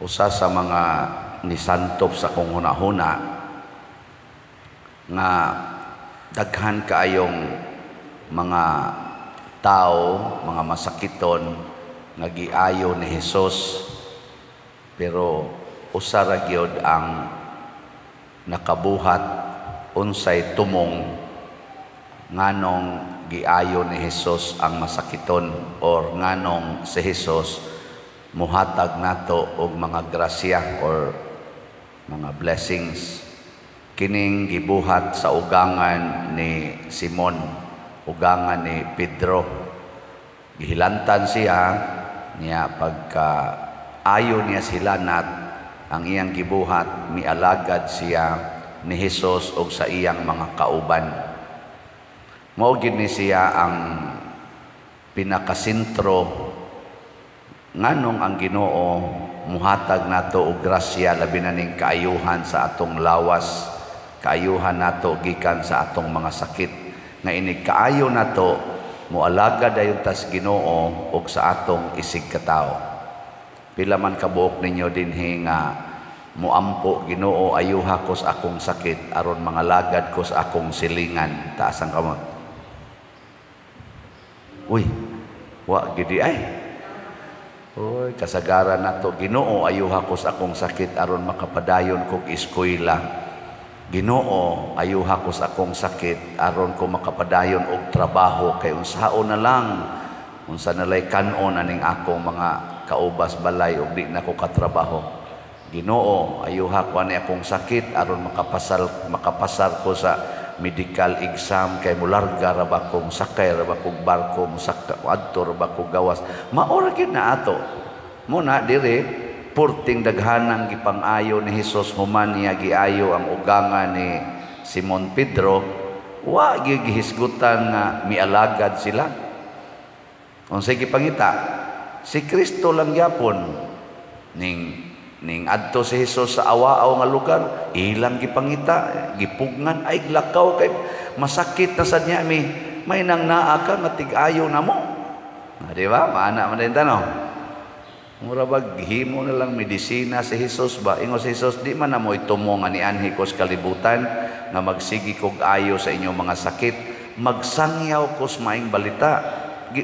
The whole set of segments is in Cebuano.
Usa sa mga nisantop sa akong hunahuna nga daghan kaayong mga tao, mga masakiton nga giayo ni Hesus, pero usa ra gyud ang nakabuhat unsay tumong nganong giayo ni Hesus ang masakiton or nganong si Hesus muhatag nato og mga grasya or mga blessings. Kining gibuhat sa ugangan ni Simon, ugangan ni Pedro. Gihilantan siya niya. Pagka ayo niya sila nat ang iyang gibuhat, mialagad siya ni Hesus og sa iyang mga kauban. Mao gid ni siya ang pinakasentro nganong ang Ginoo muhatag nato og grasya, labi na ning kaayuhan sa atong lawas, kaayuhan nato gikan sa atong mga sakit, nga inig kaayo nato, moalagad dayon tas Ginoo og sa atong isig katawo. Pila man kabuok ninyo dinhi nga muampo, "Ginoo, ayuha ko sa akong sakit aron mangalagad ko sa akong silingan"? Taas ang kamot. Uy, wa gidi ay. Uy, kasagaran nato, "Ginoo, ayuha ko sa akong sakit aron makapadayon kog eskwela. Ginoo, ayuha ko sa akong sakit aron ko makapadayon og trabaho kay unsaon na lang, unsa na lay kan-on aning akong mga kaubas balay og di na ko katrabaho. Ginoo, ayuha ko ani akong sakit aron makapasar ko sa medical exam kay mularga ra ba kong sakay ra ba kog barko, musaka adto ra ba kog gawas." Mao ra gyud na ato. Mo na dire purting daghanang gipang-ayo ni Hesus human niya giayo ang ugangan ni Simon Pedro, wa gyud gihisgutan nga mialagad sila. Unsay gipangita? Si Kristo lang gyapon. Ning adto si Hesus sa awaaw nga lugar, ilang gipangita, gipugngan, "Ay, lakaw kay masakit na sad niya mi. May nang naa ka nga tig-ayo namo." Ah, di ba? Maana man din tanong. Mura ba gihimo na lang medisina si Hesus ba? Ingon si Hesus, "Di man na mo itumo nga nianhi ko sa kalibutan nga magsigi kog ayo sa inyong mga sakit. Magsangyaw ko sa maayong balita."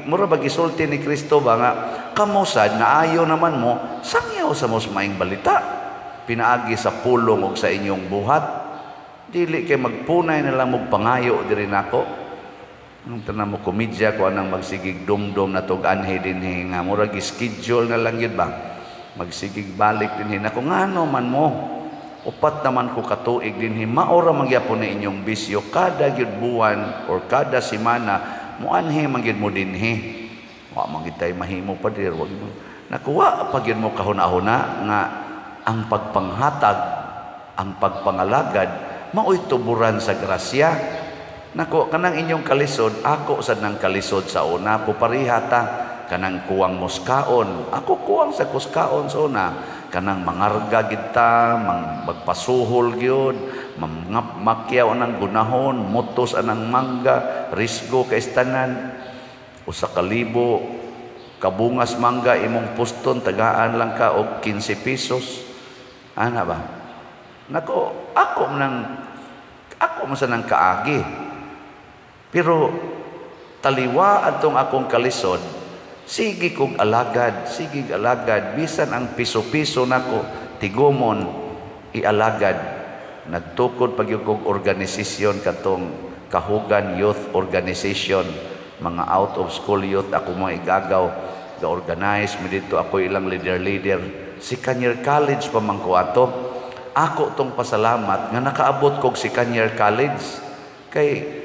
Mura ba gisulti ni Kristo ba nga kamo sad naayo naman mo, sangyaw sa mo sa maayong balita pinaagi sa pulong og sa inyong buhat. Dili kay magpunay na lang mo pangayo diri nako. Nung tanan mo komedya ko anang magsigig dumdum na tog anhi dinhi nga murag schedule na lang yun ba. Magsigig balik dinhi nako, ngano man mo? 4 naman ko katuig dinhi, maora magyapon na inyong bisyo, kada gyud buwan or kada semana muanhi man gyud mo dinhi. Wa man gyud tay mahimo pa dir, wag mo. Nakuha pa gyud mo kahuna-huna nga ang pagpanghatag, ang pagpangalagad maoy tuburan sa grasya. Nako, kanang inyong kalisod, ako sad nang kalisod sa una, pupariha ta. Kanang kuwang muskaon, ako kuwang sa kuskaon sa una. Kanang mangarga gid ta, magpasuhol gyud, makyaw anang gunahon, mutos anang mangga, risgo kay tanan. 1,000 kabungas mangga imong puston, tagaan lang ka og 15 pesos. Ana ba? Nako, ako man sa nang kaagi. Pero taliwa atong akong kalisod, sige kog alagad, sige alagad, bisan ang piso-piso nako tigumon ialagad. Nagtukod pag kog organisasyon katong Kahugan Youth Organization, mga out of school youth ako mga igagaw, ga-organize mi dito, ako ilang leader-leader. Second year college pa man ko ato. Ako tong pasalamat nga nakaabot kog second year college kay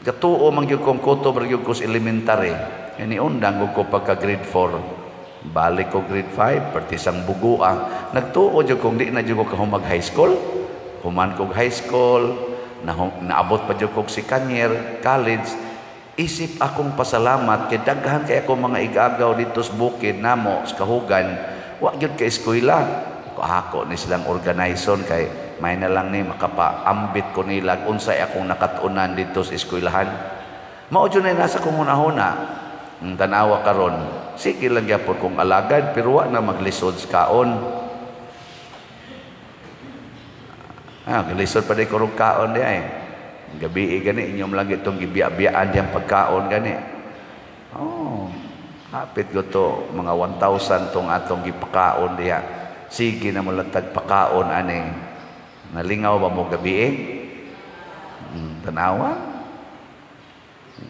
gatuo man gyud kong kutob ra gyud ko sa elementary. Ni undang ko pagka grade 4. Balik ko grade 5, pertisang bugua. Nagtuo jud kong di na jud ko kahumag high school. Human kog high school, naabot pa jud kog second year college. Isip akong pasalamat kay daghan kay ako mga igagaw dito sa bukid namo sa Kahugan, wa gyud ka eskwela. Ako ni silang organization kay may na lang ni makapaambit ko nila unsay akong nakat-unan dito sa eskwelahan. Mao jud na nasa kong hunahuna. Ang tanawa karon, sige lang gyapon kung alagad pero wa na maglisod sa kaon. Ah, glisod pa di kurog kaon di ay. Gabi gani inyong lang itong gibiya-biyaan diyang pagkaon gani. Oh, hapit ko to mga 1,000 tong atong gipakaon diha. Sige na mo lang tagpakaon ani. Nalingaw ba mo gabi eh? Tanawa?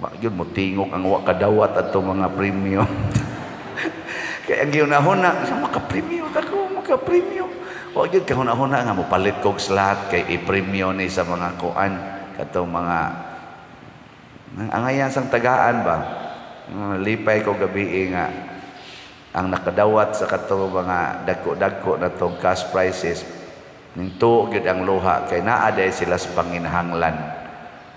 Wa gyud mo tingog ang wa kadawat atong mga premyo. Kaya ang gihunahuna, sa makapremyo ta ko, makapremyo. Wa gyud kahuna-huna nga mopalit kog slot kay i-premyo ni sa mga kuan katong mga angayan sang tagaan ba. Lipay ko gabi nga ang nakadawat sa katong mga dagko-dagko na tong cash prizes ning tuo gyud ang luha kay naa day sila sa panginahanglan.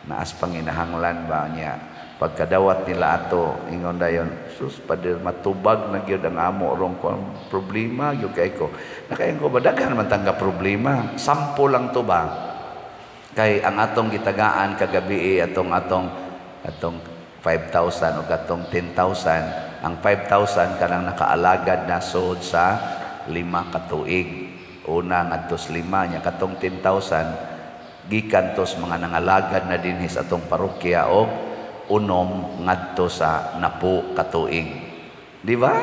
Naas panginahanglan ba niya. Pagkadawat nila ato ingon dayon, sus pader matubag na gyud ang amo rong kuan problema gyud kay ko. Nakaingon ko ba daghan man tangga problema. Sampo lang to ba? Kay ang atong gitagaan kagabi atong atong atong 5,000 o katong 10,000, ang 5,000 kanang nakaalagad na sud sa 5 ka tuig. Una ngadto sa 5 nya katong 10,000 gikan tos mga nangalagad na dinhi sa atong parokya og 6 ngadto sa 10 ka tuig. Di ba?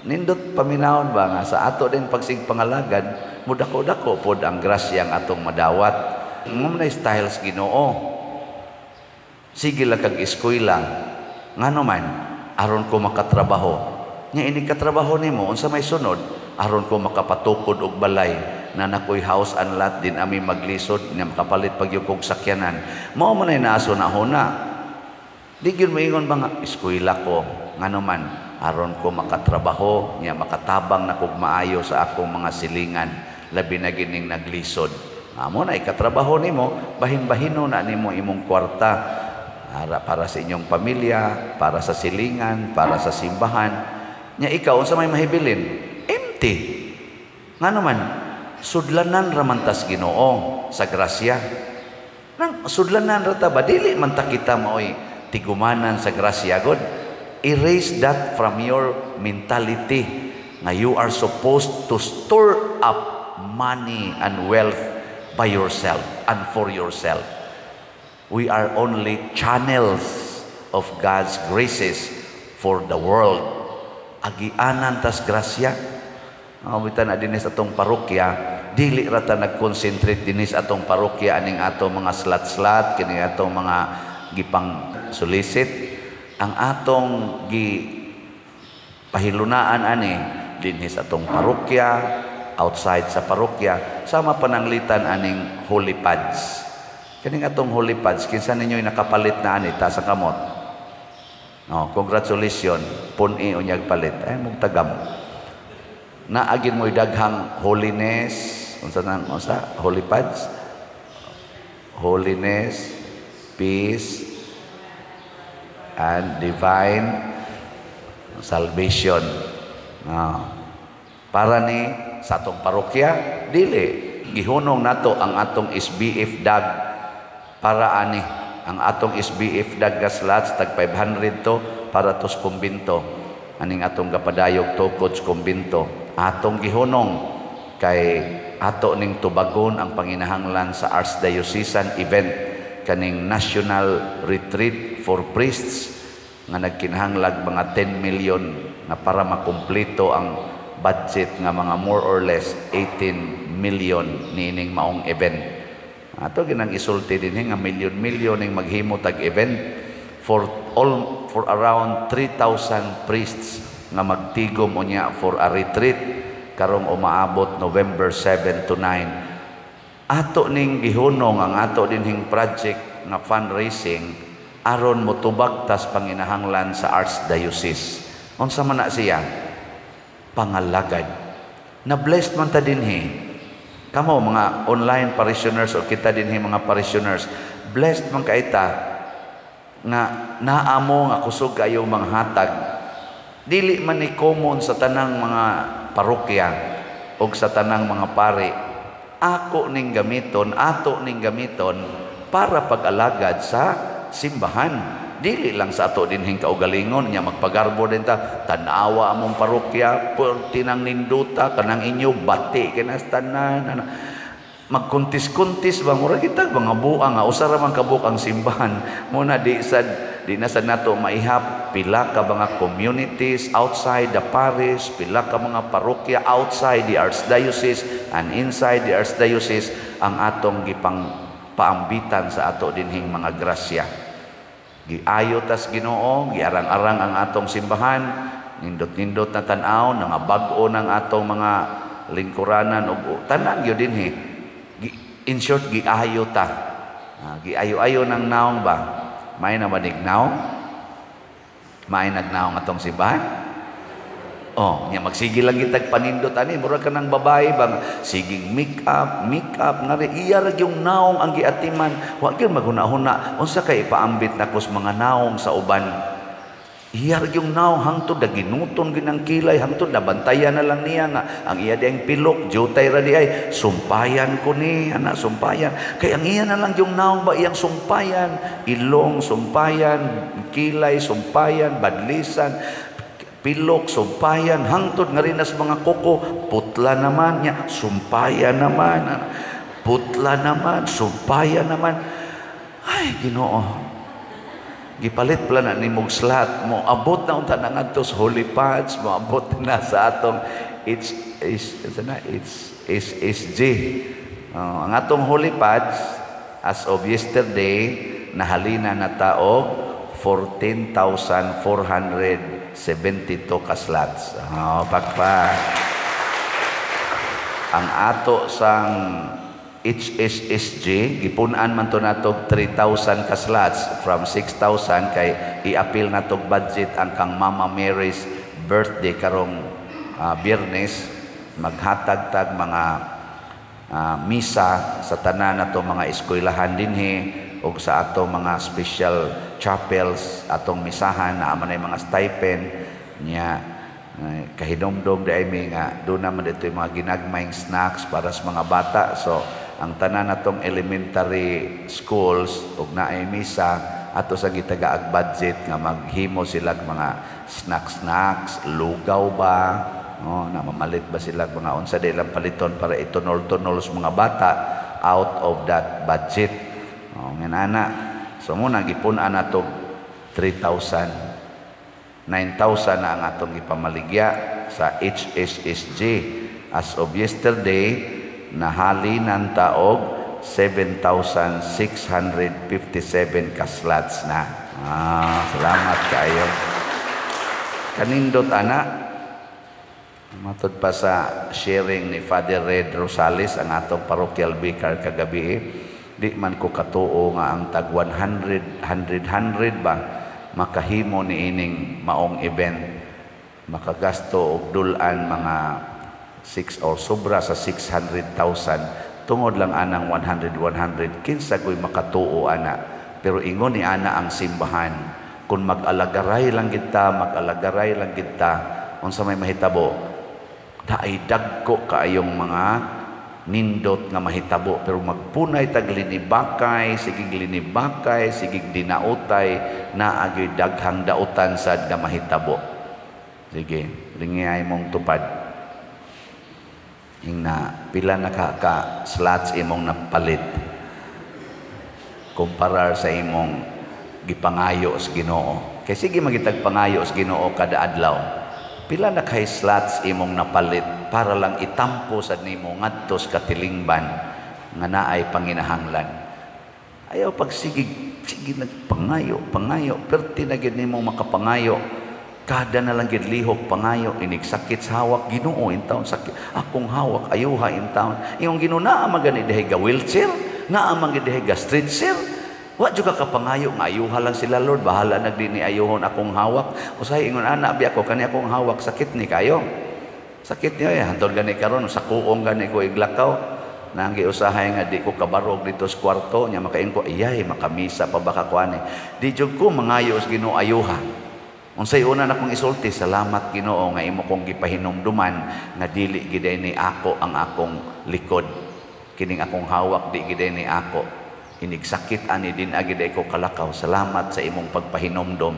Nindot paminawon ba nga sa ato din pagsig pangalagad, mudako-dako pod ang grasya ang atong madawat. Mo na styles Ginoo. Sige lang kag eskwela. Ngano man aron ko makatrabaho. Nya ini katrabaho nimo unsa may sunod? Aron ko makapatukod og balay na nakoy house and lot din ami maglisod nya makapalit pag kog sakyanan. Mao man ay naaso na huna. Di gyud moingon ba nga eskwela ko ngano man aron ko makatrabaho nya makatabang na kog maayo sa akong mga silingan labi na gining naglisod. Amo na ikatrabaho nimo bahin-bahino na nimo imong kwarta para sa inyong pamilya, para sa silingan, para sa simbahan. Nya ikaw unsa may mahibilin? Empty. Ngano man sudlanan ra man tas Ginoo sa grasya. Nang sudlanan ra ta ba dili man ta kita maoy tigumanan sa grasya god. Erase that from your mentality nga you are supposed to store up money and wealth by yourself and for yourself. We are only channels of God's graces for the world. Agianan tas grasya. Bitan na dinhi sa atong parokya, dili ra ta nag-concentrate dinhi sa atong parokya aning ato mga slot-slot, kini atong mga gipang solicit. Ang atong gi pahilunaan ani dinhi sa atong parokya, outside sa parokya, sama pananglitan aning holy pads. Kaning atong holy pads, kinsa ninyo'y nakapalit na ani ta sa kamot? No, congratulations, pun-i unyag palit. Ay mong tagam. Naagin mo'y daghang holiness, unsa nang unsa holy pads? Holiness, peace, and divine salvation. No. Para ni sa atong parokya, dili gihunong nato ang atong SBF dag para ani ang atong SBF dag nga slots tag 500 to para tos kumbinto aning atong gapadayog tukod sa kumbinto atong gihunong kay ato ning tubagon ang panginahanglan sa Archdiocesan event kaning National Retreat for Priests nga nagkinahanglag mga 10 million nga para makumpleto ang budget nga mga more or less 18 million niining maong event. Ato ginang isulti dinhi nga milyon-milyon ning maghimo tag event for all for around 3,000 priests nga magtigom unya for a retreat karong umaabot November 7 to 9. Ato ning gihunong ang ato dinhing project nga fundraising aron motubag tas panginahanglan sa Archdiocese. Unsa man na siya? Pangalagad. Na blessed man ta dinhi. Kamo mga online parishioners o kita dinhi mga parishioners, blessed man kaita nga naamo nga kusog kayo mga hatag. Dili man ni common sa tanang mga parokya o sa tanang mga pari. Ako ning gamiton, ato ning gamiton para pag-alagad sa simbahan. Dili lang sa ato dinhing kaugalingon nya magpagarbo din ta, tan-awa among parokya, perti nang ninduta kanang inyo bati kinas tanan. Ana magkuntis-kuntis ba, mura kita mga buang nga usa ra man kabuok ang simbahan mo na di na sad nato maihap pila ka mga communities outside the parish, pila ka mga parokya outside the archdiocese and inside the archdiocese ang atong gipang paambitan sa ato dinhing mga grasya. Giayo tas Ginoo, giarang-arang ang atong simbahan, nindot-nindot na tan-aw, nga bag-o ng atong mga lingkuranan ug tanan gyud dinhi. In short, giayo ta. Giayo-ayo ng naong ba? May na manig naong? May nagnaong atong simbahan? Oh, nya magsige lang kitag panindot ani, mura ka ng babae bang siging make up, make up ngari iya ra yung naong ang giatiman. Wa gyud maghuna-huna unsa kay ipaambit nako sa mga naong sa uban. Iya ra yung naong hangtod na ginuton ginang kilay, hangtod nabantayan na lang niya nga ang iya diyang pilok jutay ra di ay sumpayan ko ni ana, sumpayan kay ang iya na lang yung naong ba, iyang sumpayan ilong, sumpayan kilay, sumpayan badlisan, pilok, sumpayan, hangtod nga rin nas mga kuko, putla naman niya, sumpayan naman, putla naman, sumpayan naman. Ay, Ginoo. Gipalit pala na ni mong slot mo, abot na unta na ngadto sa Holy Pads, mo abot na sa atong H S na H S S G. Ang atong Holy Pads as of yesterday nahalina na tao 14,472 ka slots. Oh, pakpak. Ang ato sang HSSG gipun-an man to nato 3,000 ka slots from 6,000 kay i-appeal natog budget ang kang Mama Mary's birthday karong Biyernes, maghatag tag mga misa sa tanan nato mga eskwelahan dinhi ug sa ato mga special chapels atong misahan na man mga stipend niya. Kahinomdom di mi nga doon naman dito yung mga ginagmayng snacks para sa mga bata. So ang tanan natong elementary schools ug naay misa, ato sa gitagaag budget nga maghimo sila mga snacks snacks, lugaw ba, no, na mamalit ba sila mga unsa di lang paliton para itunol-tunol sa mga bata out of that budget. Oh, nganana. So muna gipun-an nato 3,000, 9,000 na ang atong gipamaligya sa HSSG. As of yesterday, nahalinan taog 7,657 ka slots na. Salamat kayo. Kanindot ana. Matod pa sa sharing ni Father Red Rosales, ang atong parochial vicar kagabi, di man ko katuo nga ang tag 100, 100, 100 ba makahimo ni ining maong event, makagasto og dulan mga 6 or sobra sa 600,000 tungod lang anang 100 100. Kinsa ko'y makatuo ana? Pero ingon ni ana ang simbahan, kung mag-alagaray lang kita, mag-alagaray lang kita, unsa may mahitabo, daay dagko kaayong mga nindot nga mahitabo. Pero magpunay tag linibakay, sigig linibakay, sigig dinautay, naagyoy daghang dautan sad nga mahitabo. Sige, lingay mong tupad. Ingna pila na ka slots imong napalit kumparar sa imong gipangayo sa Ginoo? Kay sige magitag pangayo sa Ginoo kada adlaw. Pila na kay slots imong napalit para lang itampo sa nimo ngadto sa katilingban nga naay panginahanglan? Ayaw pag sige sige nagpangayo, pangayo, perti na gyud nimo makapangayo. Kada na lang gid lihok pangayo, inig sakit sa hawak, Ginoo intawon sakit akong hawak, ayuha intawon. Imong Ginoo, naa man gani dihay ga wheelchair, naa man gani dihay ga stretcher. Wa jud ka kapangayo nga ayuha lang sila, Lord, bahala nag dinhi ayuhon akong hawak. Usahay ingon ana bi ako kani akong hawak sakit ni kayo. Sakit niyo eh, hantod gani karon sa kuong gani ko iglakaw. Nanggi usahay nga di ko kabarog dito sa kwarto nya makain ko, iyay makamisa pa baka ko ani. Di jud ko mangayo sa Ginoo ayuha. Unsay una na kong isulti, salamat Ginoo nga imo kong gipahinumduman nga dili gid ni ako ang akong likod. Kining akong hawak di gid ni ako. Inigsakit ani din agid ko kalakaw. Salamat sa imong pagpahinomdom.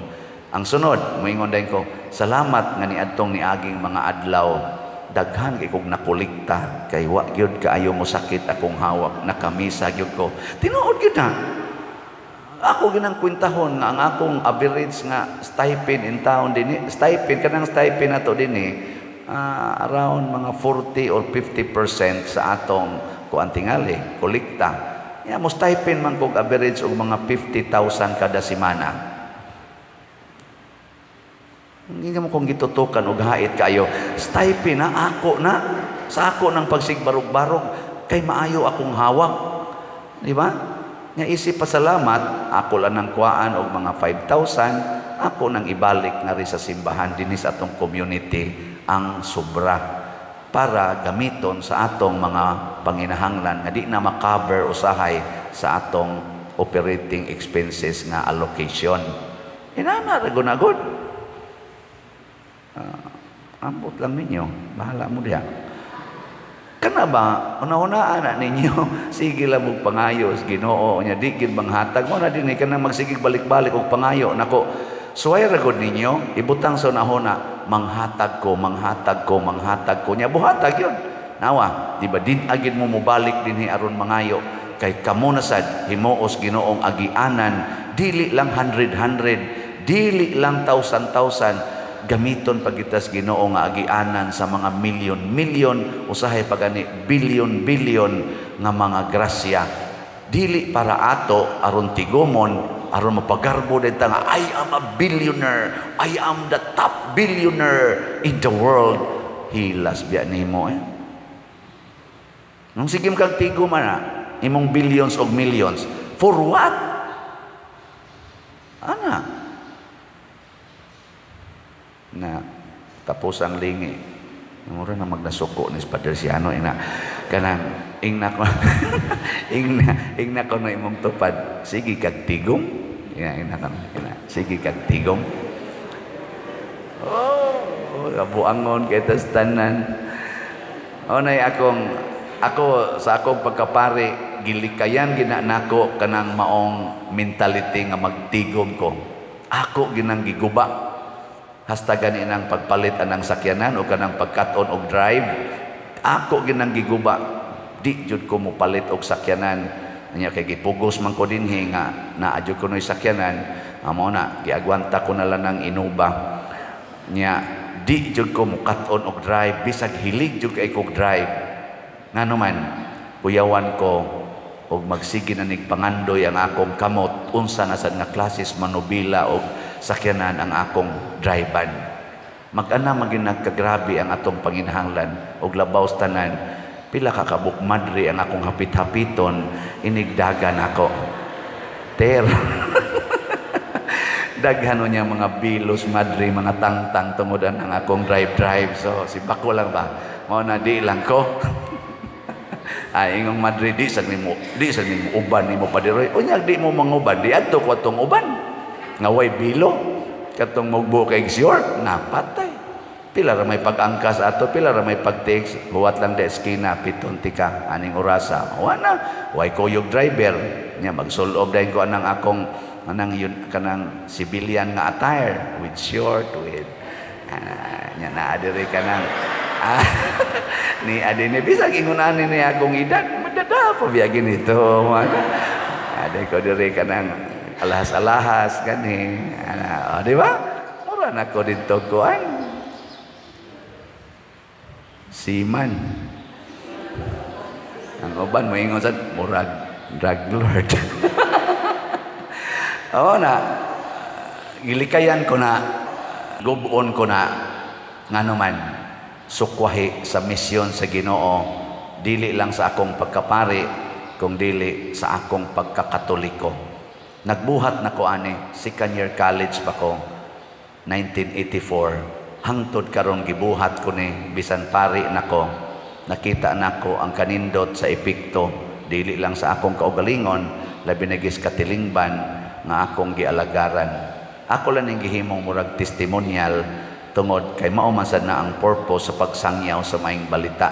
Ang sunod, moingon dayon ko, salamat nga niadtong niaging mga adlaw daghan kay kog nakolekta kay wa gyud kaayo mo sakit akong hawak, nakamisa gyud ko. Tinuod gyud na. Ako ginang kwentahon nga ang akong average nga stipend in town dinhi, stipend, kanang stipend nato dinhi, around mga 40 or 50% sa atong kuan tingali, kolekta. Ya mo stipend man kog average og mga 50,000 kada semana. Hindi mo kong gitutukan og hait kayo. Stipend na ako na sa ako ng pagsigbarog-barog kay maayo akong hawak. Di ba? Nga isip pasalamat, ako lang ng kuhaan og mga 5,000, ako nang ibalik na rin sa simbahan dinhi sa atong community ang sobra para gamiton sa atong mga panginahanglan nga di na makover usahay sa atong operating expenses nga allocation. Inana ra gud. Ambot lang ninyo, bahala mo diha. Kana ba, una-unaan na ninyo, sige lang og pangayo sa Ginoo nya di gid manghatag mo na dinhi kanang magsigig balik-balik og pangayo nako. Suway ra gud ninyo, ibutang sa unahuna, manghatag ko, manghatag ko, manghatag ko nya buhatag yun. Nawa, di ba din agid mo mobalik dinhi aron mangayo kay kamo na sad himuos Ginoong agianan, dili lang hundred hundred, dili lang thousand thousand, gamiton pagitas Ginoo nga agianan sa mga milyon milyon, usahay pagani bilyon bilyon nga mga grasya, dili para ato aron tigumon, aron mapagarbo din ta nga I am a billionaire, I am the top billionaire in the world. Hilas biya nimo eh. Nung sige kag tigo man na imong billions og millions, for what? Ana na tapos ang lingi, mura na magnasuko ni Padre Siano ina kanang ingna ko ingna ingna ko na imong tupad, sige kag tigom ina ina ko ina sige kag tigom. Oh, kabuangon kay tas tanan. O nay akong ako sa akong pagkapari gilikayan gina nako kanang maong mentality nga magtigom ko. Ako ginang giguba hasta gani nang pagpalit anang sakyanan o kanang pagkat-on og drive, ako ginang giguba. Di jud ko mopalit og sakyanan nya kay gipugos man ko dinhi nga naa jud ko noy sakyanan, amo na giagwanta ko na lang ang Innova nya. Di jud ko mokat-on og drive bisag hilig jud kay kog drive, ngano man kuyawan ko og magsige na nig pangandoy ang akong kamot unsa na sad nga klases manubila og sakyanan ang akong drivean. Mag-ana maging nagkagrabe ang atong panginahanglan og labaw sa tanan pila ka kabuk madre ang akong hapit-hapiton inigdagan ako. Ter daghan niya mga bilos madre, mga tangtang tungod ang akong drive-drive. So si bako lang ba? Mao na di lang ko. Ay ingong madre, di sa nimo uban nimo padiroy. Unya di mo manguban, di adto ko atong uban. Nga way bilo katong mugbo kay short napatay. Pila ra may pag-angkas ato, pila ra may pag-text, huwat lang de eskina piton tika aning orasa. Wa na, way kuyog driver. Nya magsulob dayon ko anang akong anang yun kanang civilian nga attire with short with nya naa diri kanang ni adine bisag ingon ani ni akong edad madada pa biya ginito man. Ade ko diri kanang alahas-alahas gani ana, oh, di ba? Mura na ko didto kuan seaman. Ang uban moingon sad murag drug lord. Oo na, gilikayan ko na, gubon ko na, ngano man, sukwahi sa misyon sa Ginoo, dili lang sa akong pagkapari, kung dili sa akong pagkakatoliko. Nagbuhat na ko ani, second year college pa ko, 1984, hangtod karon gibuhat ko ni, bisan pari nako, nakita nako ang kanindot sa epekto, dili lang sa akong kaugalingon, labi na gis katilingban nga akong gialagaran. Ako lang ning gihimong murag testimonial tungod kay mao man sad na ang purpose sa pagsangyaw sa maayong balita.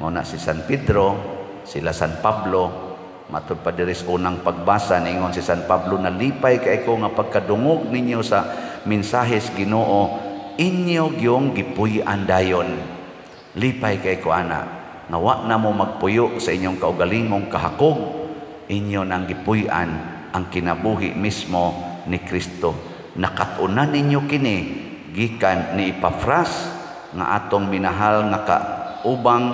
Mao na si San Pedro, sila San Pablo, Matud pa diri sa unang pagbasa, ningon si San Pablo, "Nalipay kay ko nga pagkadungog ninyo sa mensahes Ginoo, inyo gyung gipuy-an dayon." Lipay kay ko ana nga wa na mo magpuyo sa inyong kaugalingong kahakog, inyo nang gipuy-an ang kinabuhi mismo ni Kristo. Nakat-unan ninyo kini gikan ni Epafras nga atong minahal nga kaubang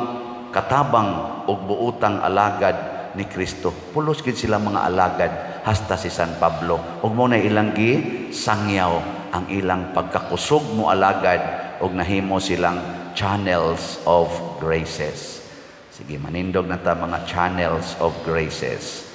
katabang ug buotang alagad ni Kristo. Pulos gid sila mga alagad hasta si San Pablo. Ug mao na ilang gi sangyaw ang ilang pagkakusog mo alagad ug nahimo silang channels of graces. Sige, manindog na ta, mga channels of graces.